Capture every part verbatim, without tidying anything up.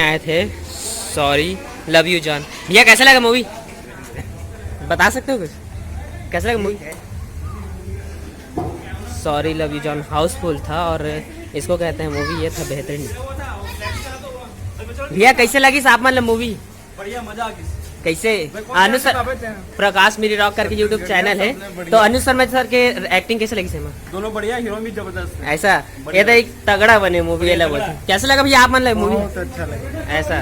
आए थे। Sorry love you John. भैया, कैसा लगा मूवी? बता सकते हो कुछ, कैसा लगा movie? Sorry love you John Housefull था और इसको कहते हैं मूवी। ये था बेहतरीन। भैया, कैसे लगी आप मन ला मूवी? बढ़िया, मजा आ गई। कैसे? भाई, कौन अनुसार सा प्रकाश मिरी रॉक करके YouTube चैनल है, तो अनुज शर्मा सर के एक्टिंग कैसे लगी सेमा? दोनों बढ़िया, हीरो भी जबरदस्त है। ऐसा? ये तो एक तगड़ा बने मूवी। कैसा लगा भैया आप मन ला मूवी? बहुत अच्छा लगा। ऐसा?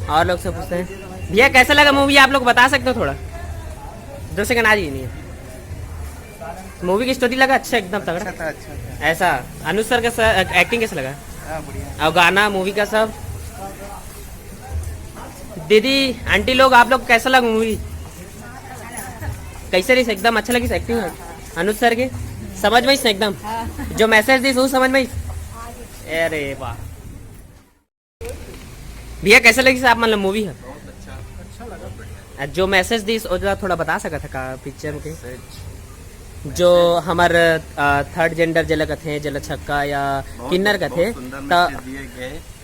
और लोग से पूछते हैं। भैया, कैसा लगा मूवी, आप लोग बता सकते हो थोड़ा? दो सेकंड, आ जाइए। नहीं, मूवी की स्टोरी लगा अच्छा, एकदम तगड़ा। अच्छा था, अच्छा था। ऐसा? अनुज सर का एक्टिंग कैसा लगा? हाँ, बढ़िया। और गाना, मूवी का सब? दीदी, आंटी लोग, आप लोग कैसा लगा मूवी? कैसे रही? एकदम अच्छा लगी एक्टिंग अनुज सर के? समझ में आई एकदम? जो मैसेज दी, वो समझ में आई? अरे वाह। भैया, कैसे लगी आप मन ला मूवी है? अच्छा लगा। जो मैसेज दी, ओला थोड़ा बता सकत है का पिक्चर के? जो हमर थर्ड जेंडर जेला कथे, जेला छक्का या किन्नर कथे, त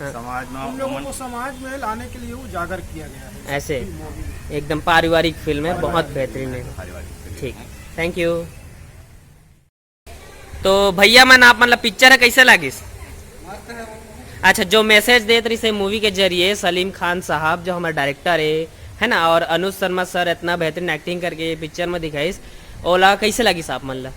समाज में, उन लोगों को समाज में लाने के लिए उजागर किया गया है। ऐसे? एकदम पारिवारिक फिल्म है, बहुत बेहतरीन है। ठीक, थैंक यू। तो भैया मन, आप मन ला पिक्चर है कैसे लागिस? अच्छा, जो मैसेज देत रहिस मूवी के जरिए सलीम खान साहब, जो हमारे डायरेक्टर है, है ना, और अनुज शर्मा सर इतना बेहतरीन एक्टिंग करके ये पिक्चर में दिखाइस, ओला कैसे लागिस आप मन ला?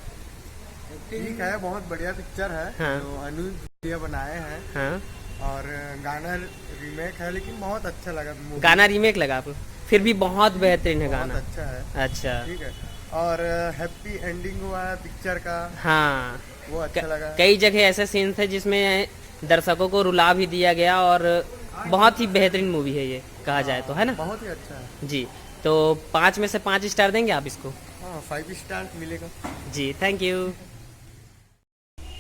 ठीक है, बहुत बढ़िया पिक्चर है। हाँ। जो अनुज भैया बनाए हैं। हाँ। और गाना रीमेक है, लेकिन बहुत अच्छा लगा मूवी। गाना रीमेक लगा आपको, फिर भी बहुत बेहतरीन है बहुत गाना। अच्छा है। अच्छा। ठीक है। और हैप्पी एंडिंग हुआ है पिक्चर का। हाँ। वो अच्छा लगा। कई जगह ऐसे सीन थे जिसमें दर्शकों को रुला भी दिया गया और बहुत ही बेहतरीन मूवी है ये, कहा जाए तो, है ना? बहुत ही अच्छा है। जी। तो पाँच में से पाँच स्टार देंगे आप इसको? हाँ, फाइव स्टार मिलेगा। जी, थैंक यू।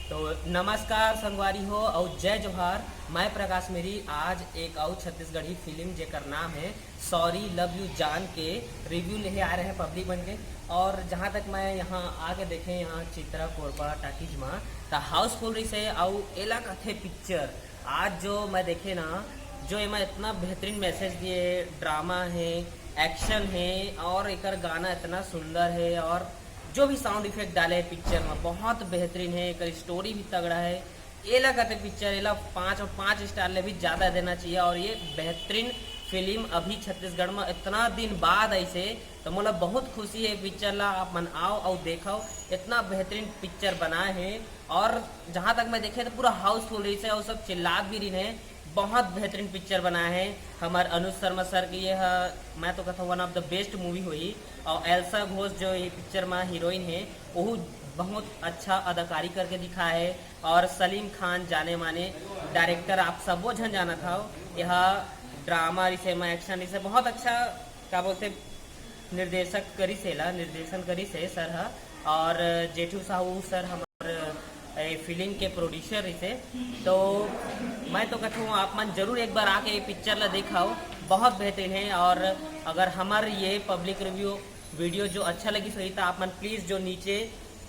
तो नमस्कार संगवारी हो और जय जोहार। मैं प्रकाश मिरी आज एक और छत्तीसगढ़ी फिल्म जेकर नाम है सॉरी लव यू जान के रिव्यू लेहे आ रहे हैं पब्लिक मन के। और जहाँ तक मैं यहाँ आके देखे, यहाँ चित्रा कोरपा टाकीज मा, त हाउसफुल रहिसे। और एला कथे पिक्चर, आज जो मैं देखे ना, जो एमा इतना बेहतरीन मैसेज दिए, ड्रामा है, एक्शन है और एकर गाना इतना सुंदर है और जो भी साउंड इफेक्ट डाले है पिक्चर में, बहुत बेहतरीन है। एकर स्टोरी भी तगड़ा है। एला कहते पिक्चर, एला पाँच और पाँच स्टार ले भी ज़्यादा देना चाहिए। और ये बेहतरीन फिल्म अभी छत्तीसगढ़ में इतना दिन बाद ऐसे, तो मोला बहुत खुशी है। पिक्चर ला आप मन आओ और देखो, इतना बेहतरीन पिक्चर बनाए हैं। और जहाँ तक मैं देखे तो पूरा हाउसफुल रहिसे और सब चिल्लात भी रहिन है। बहुत बेहतरीन पिक्चर बनाए हैं हमार अनुज शर्मा सर के। ये ह, मैं तो कहता हूँ वन ऑफ द बेस्ट मूवी होही। और एल्सा घोष जो ये पिक्चर में हीरोइन है, वो बहुत अच्छा अदाकारी करके दिखा है। और सलीम खान जाने माने डायरेक्टर, आप सबो झन जानत हव। यह ड्रामा रिसे में, एक्शन रिसे बहुत अच्छा, का बोलते, निर्देशक करिस एला, निर्देशन करिस हे सर ह। और जेठू साहू सर हमार ए फिल्म के प्रोड्यूसर रिसे। तो मैं तो कहूँ आप मन जरूर एक बार आके ये पिक्चर ला देखव, बहुत बेहतरीन है। और अगर हमार ये पब्लिक रिव्यू वीडियो जो अच्छा लगिस होही तो आप मन प्लीज जो नीचे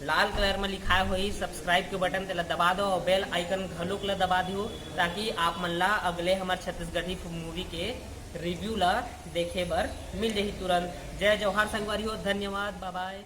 लाल कलर में लिखाए होही सब्सक्राइब के बटन, तेला दबा दो और बेल आइकन घलोक ला दबा दिहो, ताकि आप मन ला अगले हमार छत्तीसगढ़ी मूवी के रिव्यू ला देखे बर मिल जाही तुरंत। जय जोहार संगवारी हो, धन्यवाद, बाय बाय।